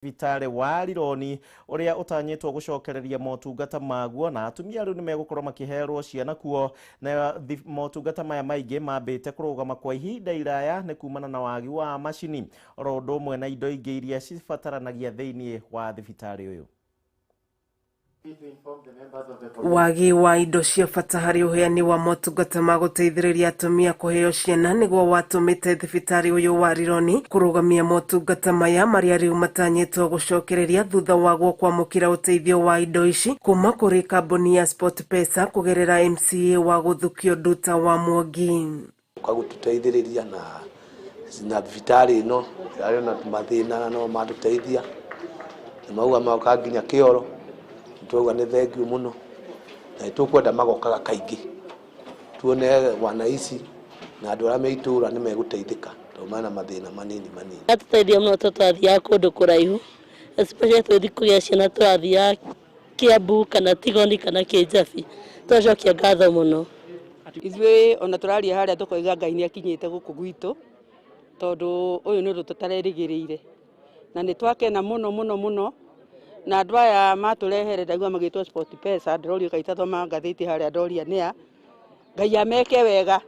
Thibitarĩ wa Rironi ũrĩa ũtanyĩtwo gũcokereria motungata maguo na atumia rĩu nĩmegũkorwo makĩherwo ciana kuo na motungata maya maingĩ mambĩte kũrũgama kwa ihinda iraya nĩ kumana na wagi wa macini oro ũndũ ũmwe na indo ingĩ iria cibataranagia thĩinĩ wa thibitarĩ ũyũ. Wagi wa indo cia bata harĩ ũheani wa motungata ma gũteithĩrĩria atumia kũheo ciana nĩguo watũmĩte thibitarĩ ũyũ wa Rironi kũrũgamia motungata maya marĩa rĩu matanyĩtwo gũcokereria thutha waguo kwamũkĩra ũteithio wa indo ici kuma kũrĩ kambuni ya SportPesa kũgerera MCA wa Gũthukio Nduta wa Mwangi. Ũka gũtũteithĩrĩria na thibitarĩ ĩno ĩrarĩ na mathĩna na no matũteithia na mauga magoka nginya kĩoro. Twauga nĩ thengiũ mũno na nĩ tũkwenda magokaga kaingĩ tuone wanaici na andũ arĩa me itũũra nĩ megũteithĩka tondũ mena mathĩna manini manini. Atũteithia mũno tondũ twathiaga kũndũ kũraihu, especially twĩthi kũgĩa ciana tũrathiaga Kiambu kana Tigoni kana Kĩnjabi. Tũracokia ngatho mũno. Ithuĩ ona tũraria harĩa tũkoiga Ngai nĩ akinyĩte gũkũ gwitũ tondũ ũyũ nĩ ũndũ tũtarerĩgĩrĩire na nĩ twakena mũno mũno mũno. Na andũ aya matũrehere ndaigua magĩtwo SportPesa, ndĩrorio kaitathoma ngathĩti harĩa ndoria nĩa Ngai ameke wega.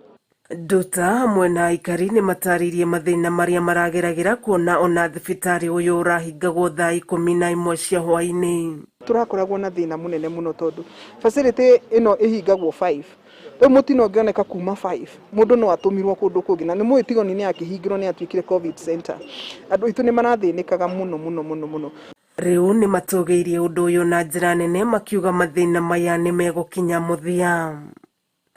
Nduta hamwe na aikari nĩ matarĩirie mathĩna marĩa marageragĩra kuona ona thibitarĩ ũyũ ũrahingagwo thaa 11 cia hwaĩ-inĩ. Tũrakoragwo na thĩna mũnene mũno tondũ facility ĩno ĩhingagwo 5. Rĩu mũtino ũngĩoneka kuma 5, mũndũ no atũmirwo kũndũ kũngĩ na nĩ mũĩ Tigoni nĩ yakĩhingirwo nĩ yatuĩkire COVID center. Andũ aitũ nĩ marathĩnĩkaga mũno mũno mũno mũno. Rĩu nĩ matũgĩirie ũndũ ũyũ na njĩra nene makiuga mathĩna maya nĩ megũkinya mũthia.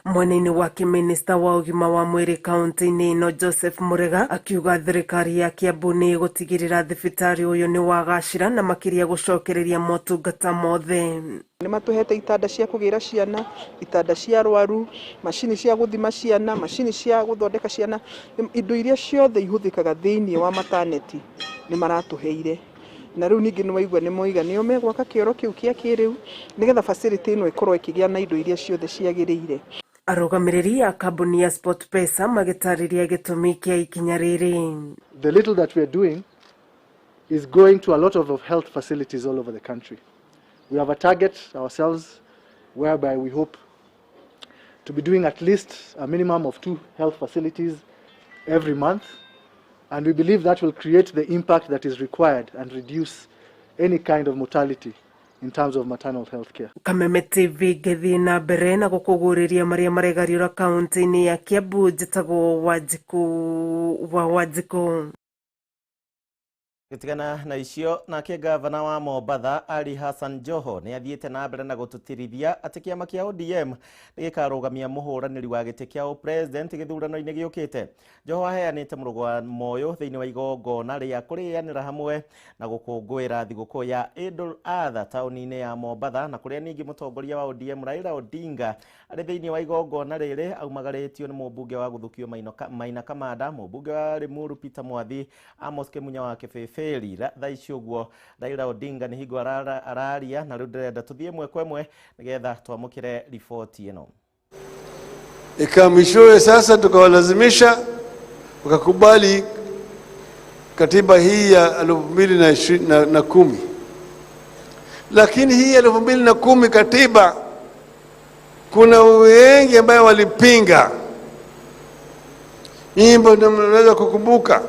Mwena-inĩ wake minista wa ũgima wa mwĩrĩ kaunti-inĩ ĩno Joseph Murega akiuga thirikari ya Kiambu nĩ ĩgũtigĩrĩra thibitarĩ ũyũ nĩ wagacĩra na makĩria gũcokereria motungata mothe. Nĩ matũhete itanda cia kũgĩra ciana, itanda cia arwaru, macini cia gũthima ciana, macini cia gũthondeka ciana, indo iria ciothe ihũthĩkaga thĩinĩ wa maternity nĩ maratũheire. Na rĩu ningĩ nĩwaigua nĩ moiga nĩo megwaka kĩoro kĩu kĩa kĩrĩu nĩgetha facility ĩno ĩkorwo ĩkĩgĩa na indo iria ciothe ciagĩrĩire. Arũgamĩrĩri a kambuni ya SportPesa magĩtarĩria gĩtũmi kĩa ikinya rĩrĩ. The little that we are doing is going to a lot of health facilities all over the country. We have a target ourselves whereby we hope to be doing at least a minimum of 2 health facilities every month, and we believe that will create the impact that is required and reduce any kind of mortality in terms of maternal health care. Kameme TV ngĩthiĩ na mbere na gũkũgũrĩria marĩa maregariũra kaunti-inĩ ya Kiambu. Njĩtagwo Wanjikũ wa Wanjikũ. Gĩtigana na icio, nake gavana wa Mombatha Ali Hassan Joho nĩ athiĩte na mbere na gũtũtirithia atĩ kĩama kĩa ODM nĩ gĩkarũgamia mũhũranĩri wa gĩtĩ kĩa ũpresident gĩthurano-inĩ gĩũkĩte. Joho aheanĩte mũrũgamo ũyũ thĩinĩ wa igongona rĩa kũrĩanĩra hamwe na gũkũngũĩra thigũkũ ya Eid al-Adha taũni-inĩ ya Mombatha, na kũrĩa ningĩ mũtongoria wa ODM Raila Odinga arĩ thĩinĩ wa igongona rĩrĩ aumagarĩtio nĩ mũmbunge wa Gũthukio Maina Kamanda, mũmbunge wa Limuru Peter Mwathi, Amos Kĩmunya wa Kĩbĩbĩri. Thaa ici ũguo Raila Odinga nĩ hingo araria, na rĩu ndĩrenda tũthiĩ ĩmwe kwa ĩmwe nĩgetha twamũkĩre riboti ĩno. Ikawa mwishowe sasa tukawalazimisha wakakubali katiba hii ya elfu mbili na ishirini na kumi. Lakini hii elfu mbili na kumi katiba kuna wengi ambao walipinga. Nyinyi ndio mnaweza kukumbuka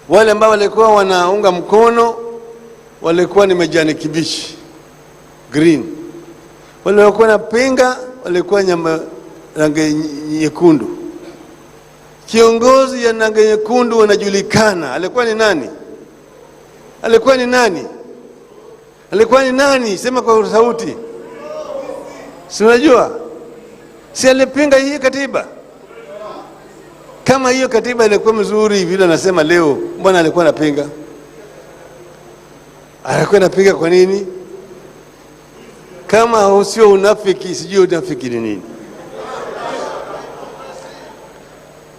wale ambao walikuwa wanaunga mkono walikuwa ni majani kibichi green, wale walikuwa wanapinga walikuwa nyama rangi nyekundu. Kiongozi ya rangi nyekundu anajulikana, alikuwa ni nani? Alikuwa ni nani? Alikuwa ni nani? Sema kwa sauti. Si unajua? Si alipinga hii katiba? Kama hiyo katiba ilikuwa mzuri vile anasema leo, mbona alikuwa anapinga? Alikuwa anapinga kwa nini? Kama sio unafiki, sijui unafiki ni nini.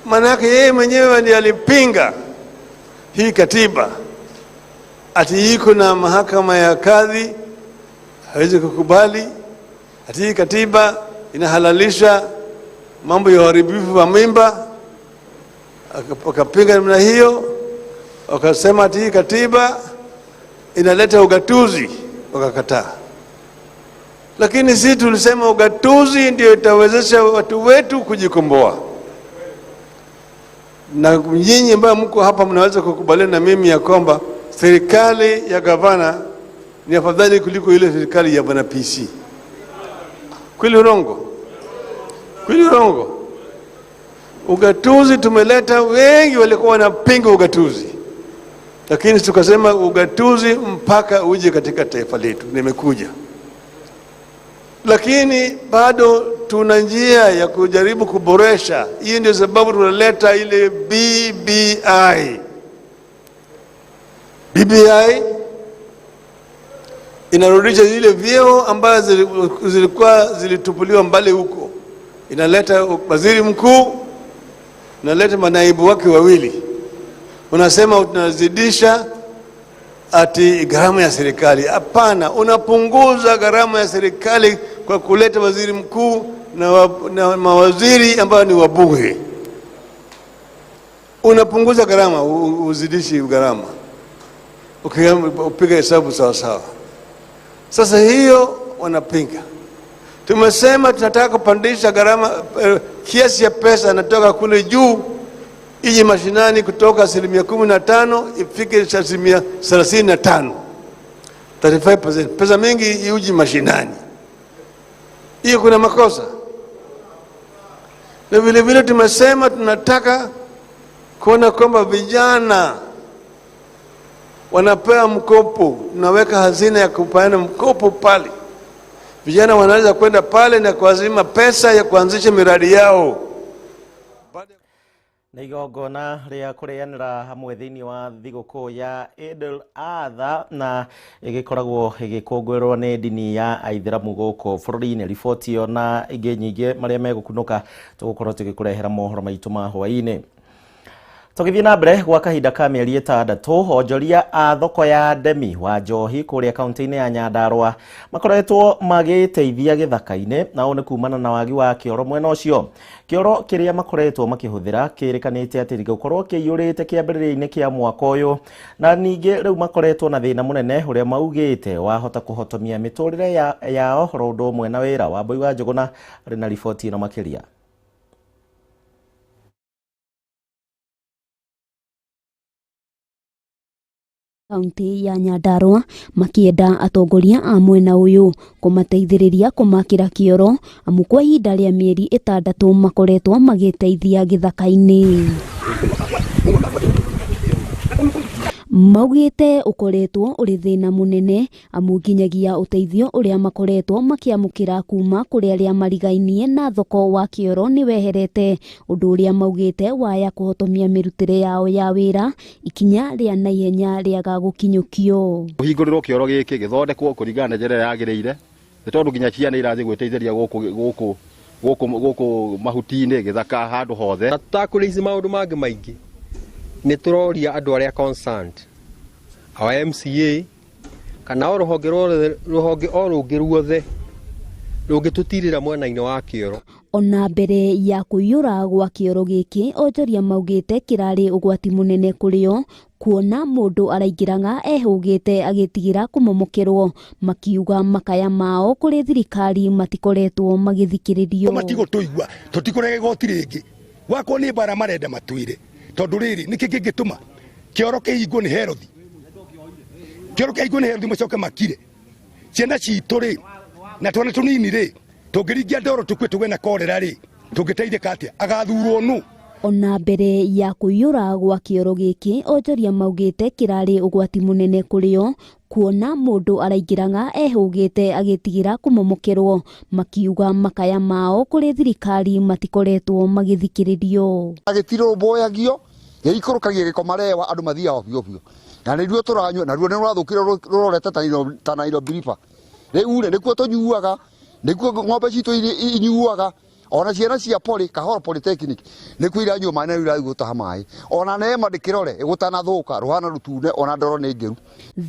Maana yake yeye mwenyewe ndiye alipinga hii katiba, ati iko na mahakama ya kadhi, hawezi kukubali. Ati hii katiba inahalalisha mambo ya uharibifu wa mimba, akapinga namna hiyo. Wakasema ati hii katiba inaleta ugatuzi, wakakataa. Lakini sisi tulisema ugatuzi ndio itawezesha watu wetu kujikomboa, na nyinyi ambayo mko hapa mnaweza kukubaliana na mimi ya kwamba serikali ya gavana ni afadhali kuliko ile serikali ya bwana PC. Kweli urongo? Kweli urongo? Ugatuzi tumeleta, wengi walikuwa wanapinga ugatuzi, lakini tukasema ugatuzi mpaka uje katika taifa letu. Nimekuja, lakini bado tuna njia ya kujaribu kuboresha. Hiyo ndio sababu tunaleta ile BBI. BBI inarudisha zile vyeo ambazo zilikuwa zilitupuliwa mbali huko, inaleta waziri mkuu, inaleta manaibu wake wawili. Unasema tunazidisha ati gharama ya serikali. Hapana, unapunguza gharama ya serikali kwa kuleta waziri mkuu na mawaziri ambao ni wabunge. Unapunguza gharama, uzidishi gharama, ukipiga hesabu sawa sawa. Sasa hiyo wanapinga. Tumesema tunataka kupandisha gharama, kiasi ya pesa natoka kule juu ije mashinani kutoka 15% ifike 35%, 35%. Pesa mingi iuji mashinani, hiyo kuna makosa. Na vile vile tumesema tunataka kuona kwamba vijana wanapewa mkopo, tunaweka hazina ya kupeana mkopo pale, vijana wanaweza kwenda pale na kuazima pesa ya kuanzisha miradi yao. Nĩ igongona rĩa kũrĩanĩra hamwe thĩinĩ wa thigũkũ ya Eid al-Adha na ĩgĩkoragwo ĩgĩkũngũĩrwo nĩ ndini ya Aithĩramu gũkũ bũrũri-inĩ. Riboti ĩyo na ingĩ nyingĩ marĩa megũkunũka tũgũkorwo tũgĩkũrehera mohoro maitũ ma hwaĩ-inĩ. Tũgĩthiĩ na mbere gwa kahinda ka mĩeri 6 onjoria a thoko ya Ndemi wa Njohi kũrĩa kaunti-inĩ ya Nyandarua makoretwo magĩteithia gĩthaka-inĩ, na ũũ nĩ kumana na wagi wa kĩoro mwena ũcio. Kĩoro kĩrĩa makoretwo makĩhũthĩra kĩrĩkanĩte atĩ gĩgũkorwo kĩiyũrĩte kĩambĩrĩria-inĩ kĩa mwaka ũyũ, na ningĩ rĩu makoretwo na thĩna mũnene ũrĩa maugĩte wahota kũhotomia mĩtũrĩre yao oro ũndũ ũmwe na wĩra. Wambui wa Njũgũna arĩ na riboti ĩno makĩria. Kaunti ya Nyandarua makienda atongoria a mwena uyu kumateithĩrĩria kumakĩra kĩoro amu kwa ihinda rĩa mĩeri 6 makoretwo magĩteithia gĩthaka-inĩ. Maugĩte ũkoretwo ũrĩ thĩna mũnene amu nginyagia ũteithio ũrĩa makoretwo makĩamũkĩra kuma kũrĩ arĩa marigainie na thoko wa kĩoro nĩ weherete, ũndũ ũrĩa maugĩte waya kũhotomia mĩrutĩre yao ya wĩra ikinya rĩa naihenya rĩaga gũkinyũkio. Kũhingũrĩrwo kĩoro gĩkĩ gĩthondekwo kũringana na njĩra ĩrĩa yagĩrĩire, nĩ tondũ nginya ciana irathiĩ gwĩteithĩria gũkũ gũkũ gũkũ mahuti-inĩ gĩthaka handũ hothe. Tũtakũrĩici maũndũ mangĩ maingĩ nĩ tũroria andũ arĩa concerned, our MCA kana o rũhonge o rũngĩ ruothe rũngĩtũtirĩra mwena-inĩ wa kĩoro. Ona mbere ya kũiyũra gwa kĩoro gĩkĩ onjoria maugĩte kĩrarĩ ũgwati mũnene kũrĩ o kuona mũndũ araingĩraga ehũgĩte agĩtigĩra kũmomokerwo, makiuga makaya mao kũrĩ thirikari matikoretwo magĩthikĩrĩrio. Matigũtũigua tũtikũrega igoti rĩngĩ gwakwo nĩ mbara marenda matwĩre tondu riri niki kingituma kioro kihingwo ni Herodi, kioro kihingwo ni Herodi macoke makire ciana citu ri na twana tunini ri tungiringia ndoro tukue tuge na korera ri tungiteithika atia agathurwo nu. Ona mbere ya kũiyũra gwa kĩoro gĩkĩ onjoria maugĩte kĩrarĩ ũgwati mũnene kũrĩ o kuona mũndũ araingĩraga ehũgĩte agĩtigĩra kũmomokerwo, makiuga makaya mao kũrĩ thirikari matikoretwo magĩthikĩrĩrio. Gĩtirũmbũyagio gĩikũrũkagia gĩko marewa andũ mathiaga biũ biũ, na nĩruo tũranyua naruo nĩ rũrathũkire rũrorete ta Nairobi River. Rĩu rĩ nĩkuo tũnyuaga, nĩkuo ng'ombe citũ inyuaga, ona ciana cia Poly Kahoro Polytechnic nĩkuo iranyua maĩ na rĩu irathiĩ gũtaha maĩ. Ona Neema ndĩkĩrore ĩgũtanathũka rũhana rũtune ona ndoro nĩ ngĩru.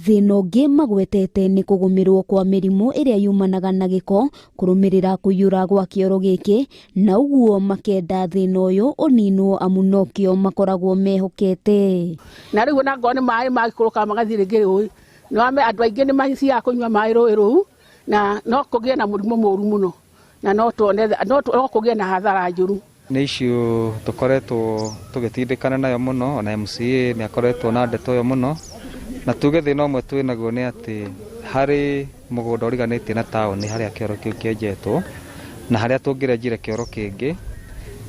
Thĩna ũngĩ magwetete nĩ kũgũmĩrwo kwa mĩrimũ ĩrĩa yumanaga na gĩko kũrũmĩrĩra kũiyũra gwa kĩoro gĩkĩ, na ũguo makenda thĩna ũyũ ũninwo amu nokĩo makoragwo mehokete. Na rĩu ona ngorwo nĩ maĩ magĩikũrũka magathiĩ rĩngĩ rũĩ Nĩ andũ aingĩ nĩ mathiaga kũnyua maĩ rũĩ rũu na no kũgĩe na mũrimũ mũru mũno na no tuone no kũgĩe na hathara njũru. Nĩ issue tũkoretwo tũgĩtindĩkana nayo mũno, ona MCA nĩ akoretwo na ndeto ĩyo mũno, na tuge thĩna ũmwe twĩ naguo nĩ atĩ harĩ mũgũnda ũriganĩtie na taũni harĩa kĩoro kĩu kĩenjetwo na harĩa tũngĩrenjire kĩoro kĩngĩ,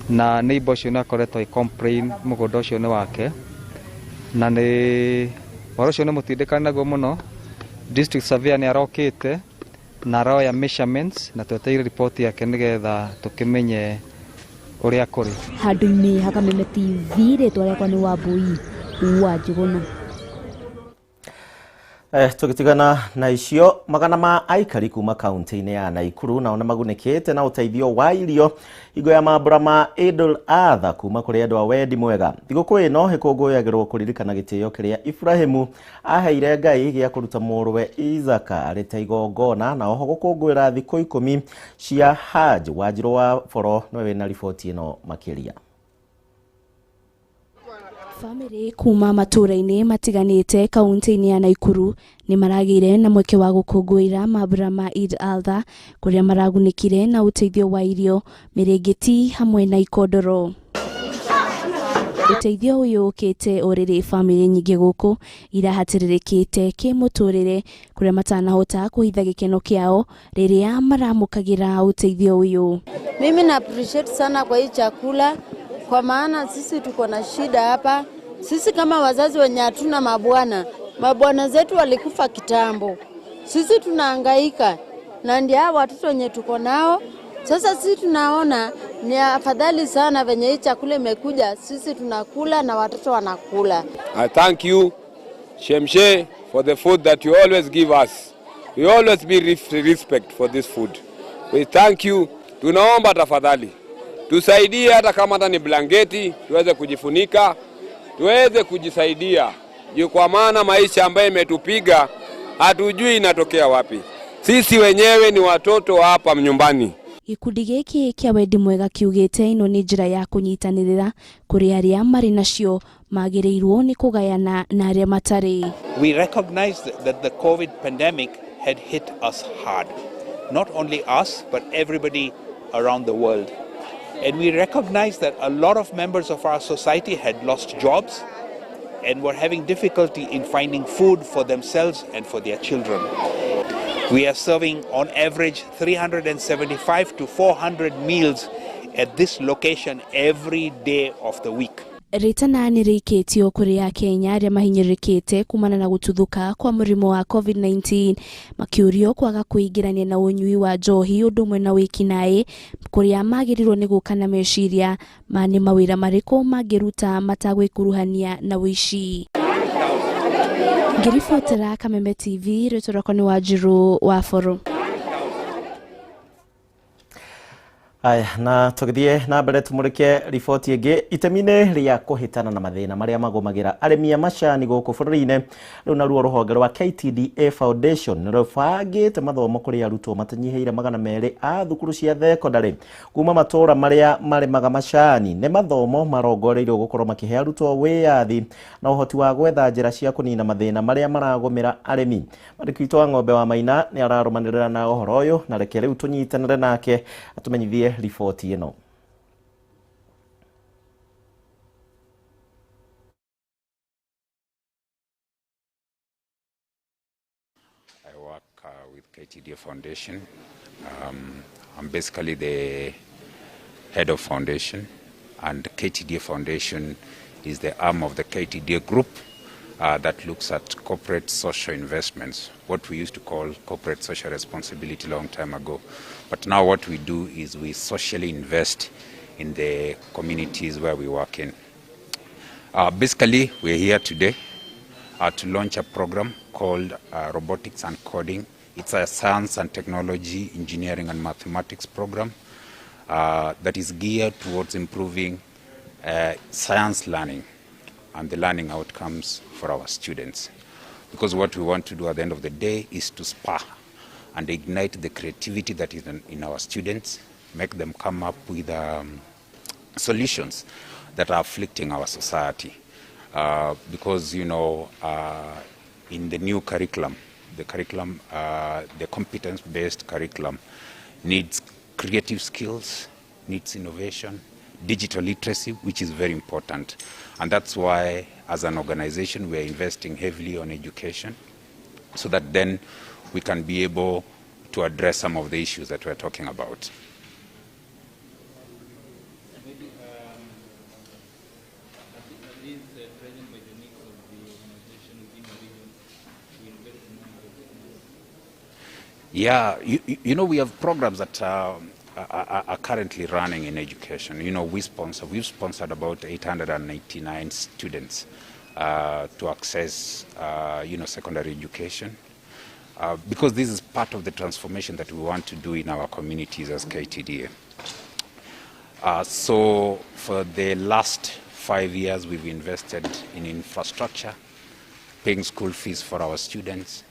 na neighbor ũcio nĩ akoretwo agĩ complain mũgũnda ũcio nĩ wake, na nĩ ũhoro ũcio nĩ mũtindĩkane naguo mũno. District surveyor nĩ arokĩte na aroya measurements na twetereire ripoti yake nĩgetha tũkĩmenye ũrĩa kũrĩ. Handũ-inĩ ha Kameme TV, rĩtwa rĩakwa nĩ Wambui wa Njũgũna. Tũgĩtigana na icio, magana ma aikari kuma kaunti-inĩ ya Naikuru nao nĩmagunĩkĩte na ũteithio wa irio hingo ya mambura ma Eid al-Adha kuma kũrĩ andũ a wendi mwega. Thigũkũ ĩno ĩkũngũyagĩrwo kũririkana gĩtĩo kĩrĩa Ibrahimu aheire Ngai gĩa kũruta mũrũwe Isaka arĩ ta igongona, na oho gũkũngũĩra thikũ 10 cia Hajj. Wanjirũ wa Boro nĩwe wĩna riboti ĩno makĩria. Bamĩrĩ kuma matũũra-inĩ matiganĩte kaunti-inĩ ya Naikuru nĩ maragĩire na mweke wa gũkũngũĩra mambura ma Eid al-Adha kũrĩa maragunĩkire na ũteithio wa irio, mĩrĩngĩti hamwe na ikondoro. Ũteithio ũyũ ũkĩte o rĩrĩ bamĩrĩ nyingĩ gũkũ irahatĩrĩrĩkĩte kĩmũtũrĩre kũrĩa matanahota kũhitha gĩkeno kĩao rĩrĩa maramũkagĩra ũteithio ũyũ. Mimi na appreciate sana kwa hii chakula, kwa maana sisi tuko na shida hapa. Sisi kama wazazi wenye hatuna mabwana, mabwana zetu walikufa kitambo. Sisi tunahangaika na ndio hao watoto wenye tuko nao. Sasa sisi tunaona ni afadhali sana venye hii chakula imekuja, sisi tunakula na watoto wanakula. I thank you Shemshe for the food that you always give us. We always be respect for this food. We thank you. Tunaomba tafadhali tusaidie, hata kama hata ni blanketi tuweze kujifunika, tuweze kujisaidia, kwa maana maisha ambayo imetupiga hatujui inatokea wapi. Sisi wenyewe ni watoto hapa nyumbani. Gĩkundi gĩkĩ kĩa wendi mwega kiugĩte ĩno nĩ njĩra ya kũnyitanĩrĩra kũrĩ arĩa marĩ nacio magĩrĩirwo nĩ kũgayana na arĩa matarĩ. We recognized that the COVID pandemic had hit us hard. Not only us, but everybody around the world. And we recognized that a lot of members of our society had lost jobs and were having difficulty in finding food for themselves and for their children. We are serving on average 375 to 400 meals at this location every day of the week. Rĩtana nĩ rĩikĩtio kũrĩ Akenya arĩa mahinyĩrĩrĩkĩte kumana na gũtuthũka kwa mũrimũ wa COVID-19 makĩũrio kwaga kwĩingĩrania na ũnyui wa njohi ũndũ ũmwe na wĩkinaĩ kũrĩa magĩrĩirwo nĩ gũka na meciria ma nĩ mawĩra marĩkũ mangĩruta matagwĩkuruhania na ũici. Ngĩribotera Kameme TV, rĩtwa rĩakwa nĩ Wanjirũ wa Boro. Aya, na tũgĩthiĩ na mbere tũmũrĩke riboti ĩngĩ itemi-inĩ rĩa kũhĩtana na mathĩna marĩa magũmagĩra arĩmi a macani gũkũ bũrũri-inĩ. Rĩu naruo rũhonge rwa KTDA Foundation nĩ rũbangĩte mathomo kũrĩ arutwo matanyihĩire 200 a thukuru cia thekondarĩ kuma matũũra marĩa marĩmaga macani. Nĩ mathomo marongoreirio gũkorwo makĩhe arutwo wĩyathi na ũhoti wa gwetha njĩra cia kũnina mathĩna marĩa maragũmĩra arĩmi. Mwandĩki witũ wa Ng'ombe wa Maina nĩ ararũmanĩrĩra na ũhoro ũyũ, na reke rĩu tũnyitanĩre nake atũmenyithie riboti ĩno. I work with KTDA Foundation. I'm basically the head of foundation, and KTDA Foundation is the arm of the KTDA group that looks at corporate social investments, what we used to call corporate social responsibility long time ago. But now what we do is we socially invest in the communities where we work in. Basically, we're here today to launch a program called Robotics and Coding. It's a science and technology, engineering and mathematics program that is geared towards improving science learning and the learning outcomes for our students. Because what we want to do at the end of the day is to spur and ignite the creativity that is in our students, make them come up with solutions that are afflicting our society. Because, you know, In the new curriculum, the curriculum, the competence-based curriculum needs creative skills, needs innovation, digital literacy, which is very important. And that's why, as an organization, we are investing heavily on education, so that then we can be able to address some of the issues that we're talking about. Maybe are these driven by the needs of the organization within the region to invest in more technology? Yeah, you know, we have programs that are currently running in education. You know, we've sponsored about 899 students to access, you know, secondary education, because this is part of the transformation that we want to do in our communities as KTDA. So for the last 5 years, we've invested in infrastructure, paying school fees for our students,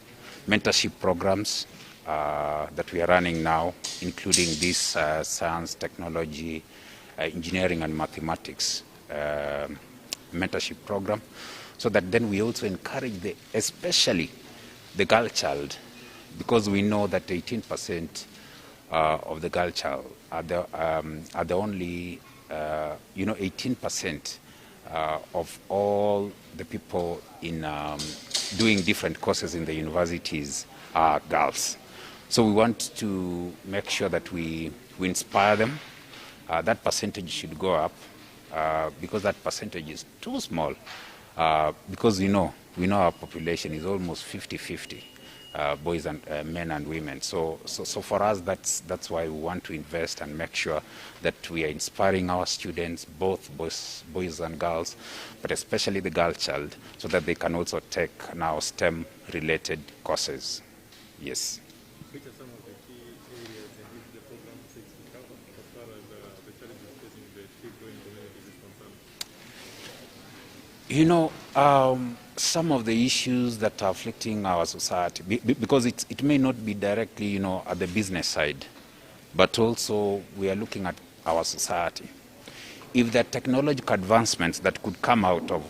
mentorship programs that we are running now, including this science, technology, engineering and mathematics mentorship program, so that then we also encourage especially the girl child, because we know that 18% of the girl child are the only, you know, 18% of all the people in doing different courses in the universities are girls. So we want to make sure that we inspire them. That percentage should go up because that percentage is too small. Because we know our population is almost 50-50, boys and men and women. So for us, that's why we want to invest and make sure that we are inspiring our students, both boys and girls, but especially the girl child, so that they can also take now STEM-related courses. Yes. Which are some of the key areas in which the program seeks to cover as far as the challenges facing the tea growing communities is concerned? You know, some of the issues that are afflicting our society, because it may not be directly, you know, at the business side, but also we are looking at our society. If there are technological advancements that could come out of,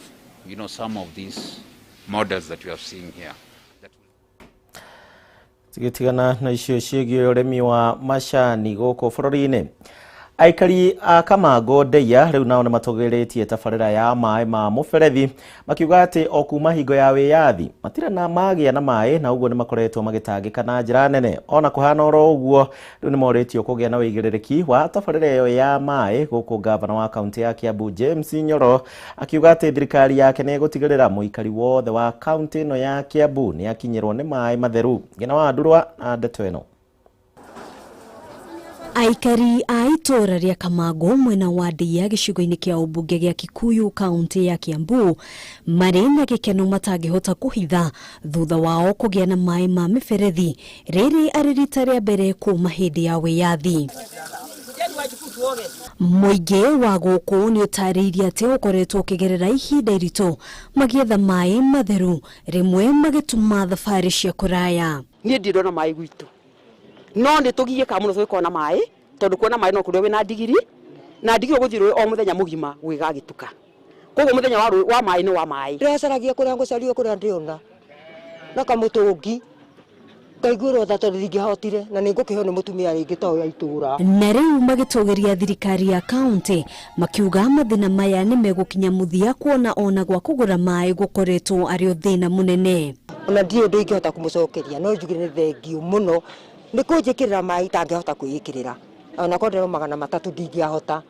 you know, some of these models that we are seeing here. Tigitigana na icio ciĩgiĩ ũrĩmi wa macani gũkũ bũrũri-inĩ. Aikari a Kamango Ndeia rĩu nao nĩmatũgĩrĩtie tabarĩra ya maĩ ma mũberethi, makiuga atĩ o kuma hingo ya wĩyathi matirĩ na magĩa na maĩ, na ũguo nĩmakoretwo magĩtangĩka na njĩra nene. Ona kũhana oro ũguo, rĩu nĩmorĩtio kũgĩa na ũigĩrĩrĩki wa tabarĩra ĩyo ya maĩ gũkũ. Gavana wa kaunti ya Kiambu James Nyoro akiuga atĩ thirikari yake nĩ ĩgũtigĩrĩra mũikari wothe wa kaunti ĩno ya Kiambu nĩ akinyĩrwo nĩ maĩ matheru. Ngina wa Ndurwa na ndeto ĩno. Aikari a itũũra rĩa Kamango mwena wa Ndeia gĩcigo-inĩ kĩa ũmbunge gĩa Kikuyu kaunti ya Kiambu marĩ na gĩkeno matangĩhota kũhitha thutha wao kũgĩa na maĩ ma mĩberethi rĩrĩ arĩ rita rĩa mbere kuma hĩndĩ ya wĩyathi. Mũingĩ wa gũkũ nĩ ũtarĩirie atĩ ũkoretwo ũkĩgerera ihinda iritũ magĩetha maĩ matheru, rĩmwe magĩtuma thabarĩ cia kũraya. Niĩ ndirona maĩ gwitũ, no nĩ tũgiĩkaga mũno tũgĩkorwo na maĩ, tondũ kuona maĩ no kũrĩa wĩna ndigiri, na ndigiri ũgũthiĩ rũĩ o mũthenya mũgima gũgĩgagĩtuka. Koguo mũthenya wa maĩ nĩ wa maĩ. Ndĩracaragia kũrĩa ngũcaria kũrĩa ndĩona na kamũtũngi ngaiguĩrwo tha tondũ ndingĩhotire, na nĩ ngũkĩheo nĩ mũtumia rĩngĩ ta ũyũ itũũra. Na rĩu magĩtũgĩria thirikari ya kaunti makiuga mathĩna maya nĩ megũkinya mũthia, kuona ona gwa kũgũra maĩ gũkoretwo arĩ o thĩna mũnene. Ona ndirĩ ũndũ ingĩhota kũmũcokeria, no njugire nĩ thengiũ mũno nĩ kũnjĩkĩrĩra maĩ itangĩhota kwĩĩkĩrĩra, ona korwo ndĩro 300 ndingĩahota,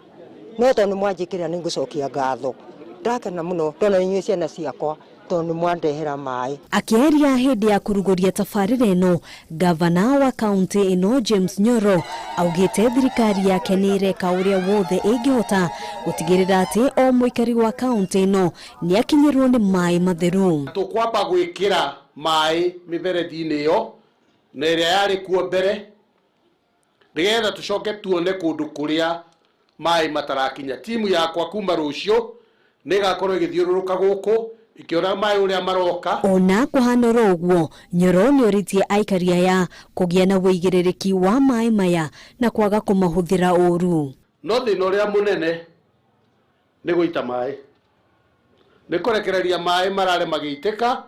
no tondũ nĩ mwanjĩkĩrĩra nĩ ngũcokia ngatho. Ndakena mũno ndona inyuĩ ciana ciakwa tondũ nĩ mwandehera maĩ. Akĩaria hĩndĩ ya kũrugũria tabarĩra ĩno, gavana wa kaunti ĩno James Nyoro augĩte thirikari yake nĩ ĩreka ũrĩa wothe ĩngĩhota gũtigĩrĩra atĩ o mũikari wa kaunti ĩno nĩ akinyĩrwo nĩ maĩ matheru. Tũkwamba gwĩkĩra maĩ mĩberethi-inĩ ĩyo na ĩrĩa yarĩ kuo mbere, nĩgetha tũcoke tuone kũndũ kũrĩa maĩ matarakinya. Timu yakwa kuma rũciũ nĩĩgakorwo ĩgĩthiũrũrũka gũkũ ĩkĩona maĩ ũrĩa maroka. Ona kũhana oro ũguo, Nyoro nĩorĩtie aikari aya kũgĩa na ũigĩrĩrĩki wa maĩ maya na kwaga kũmahũthĩra ũru. No thĩna ũrĩa mũnene nĩ gũita maĩ, nĩ kũrekereria maĩ marare magĩitĩka,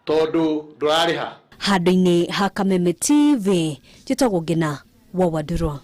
Tondu ndũrarĩha. Handũ-inĩ ha Kameme TV njĩtagwo Ngina wa Wandurwa.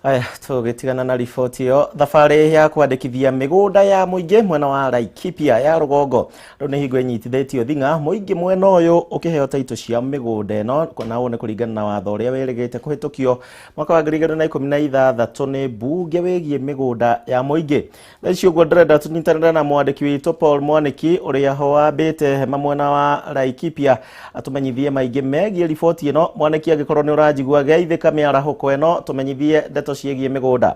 Aya, tũgĩtigana na riboti ĩyo, thabarĩ ya kwandĩkithia mĩgũnda ya mũingĩ mwena wa Laikipia ya rũgongo rĩu nĩ hingo ĩnyitithĩtio thing'a, mũingĩ mwena ũyũ ũkĩheo taitũ cia mĩgũnda ĩno, na ũũ nĩ kũringana na watho ũrĩa wĩrĩgĩte kũhĩtũkio mwaka wa 2016 nĩ mbunge wĩgiĩ mĩgũnda ya mũingĩ. Thaa ici ũguo ndĩrenda tũnyitanĩre na mwandĩki witũ Paul Mwanĩki ũrĩa ho wambĩte hema mwena wa Laikipia atũmenyithie maingĩ megiĩ riboti ĩno. Mwanĩki, angĩkorwo nĩ ũranjigua, geithĩka mĩarahũko ĩno, tũmenyithie ndeto ciĩgiĩ mĩgũnda.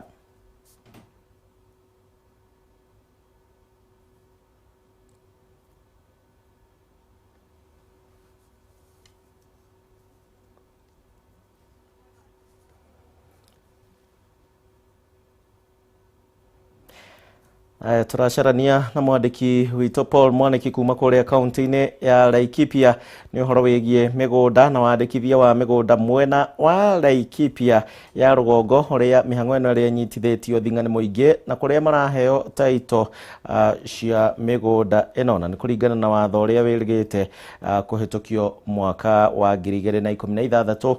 Aya, tũracarania na mwandĩki witũ Paul Mwanĩki kuma kũrĩa kaunti-inĩ ya Laikipia nĩ ũhoro wĩgiĩ mĩgũnda na wandĩkithia wa mĩgũnda mwena wa Laikipia ya rũgongo, ũrĩa mĩhang'o ĩno ĩrĩa ĩnyitithĩtio thing'a nĩ mũingĩ na kũrĩa maraheo taito cia mĩgũnda ĩno, na nĩ kũringana na watho ũrĩa wĩrĩgĩte kũhĩtũkio mwaka wa 2016.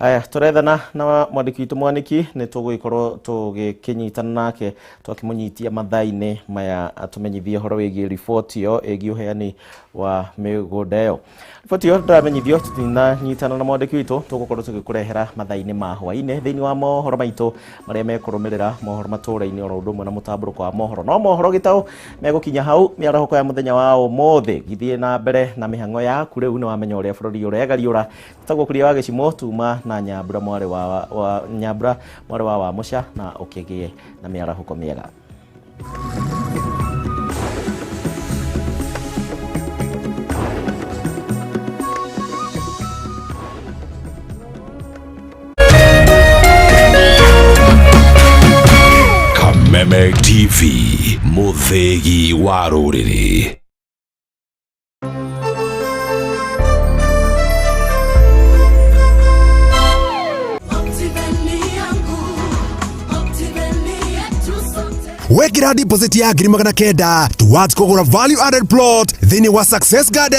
Aya, tũrethana na mwandĩki witũ Mwanĩki, nĩ tũgũgĩkorwo tũgĩkĩnyitana nake twakĩmũnyitia mathaa-inĩ maya atũmenyithie ũhoro wĩgiĩ riboti ĩyo ĩgiĩ ũheani wa mĩgũnda ĩyo. Riboti ĩyo ndĩramenyithio tũtinanyitana na mwandĩki witũ, tũgũkorwo tũgĩkũrehera mathaa-inĩ ma hwaĩ-inĩ thĩinĩ wa mohoro maitũ marĩa mekũrũmĩrĩra, mohoro matũũra-inĩ oro ũndũ ũmwe na mũtambũrũko wa mohoro. No mohoro gĩtaũ megũkinya hau mĩarahũko ya mũthenya wa ũmũthĩ. Gĩthiĩ na mbere na mĩhang'o yaku rĩu, nĩ wamenya ũrĩa bũrũri ũregariũra. Tagwo Kuria wa Gĩcimo, tuma na Nyambura mwarĩ wa Nyambura mwarĩ wa Wamũca, na ũkĩgĩe na mĩarahũko mĩega. Kameme TV, mũthĩgi wa rũrĩrĩ. Wekĩra deposit ya 900,000 towards kũgũra value added plot thĩinĩ wa Success Gardens.